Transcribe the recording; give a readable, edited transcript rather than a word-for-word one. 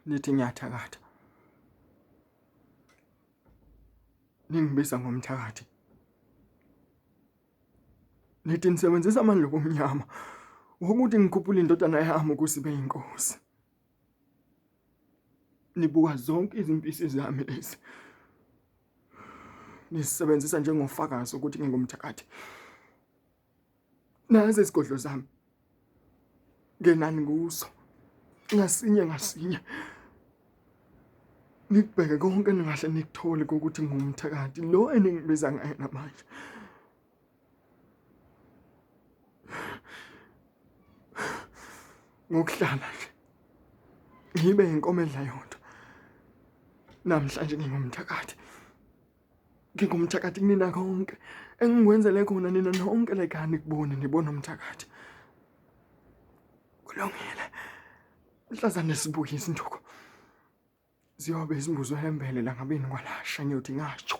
Nithi ngiyathakatha. Ningibiza ngomthakathi. Nithi nisebenzisa amandla obumnyama wokuthi ngikhuphule indodana yami ukuze ibe yinkosi. Nibuka zonke izimpisi zami lezi. Nisebenzisa njengofakazi ukuthi ngingumthakathi. Nazi izigodlo zami. Ngenani kuzo. Ngasinye ngasinye. Nikubheke konke ningahle nikuthole kokuthi ngumthakathi lo eningibiza ngaye namanje. Ngokuhlala nje ngibe inkomo edla yodwa. Namhlanje ngingumthakathi. Ngingumthakathi kunina konke engikwenzele khona nina nonke like anikuboni nibona umthakathi. Kulungile. Mhlazane sibuye izinduku. Ziyobe izimbuzwe embele langabini kwalasha ngiyothi ngasho.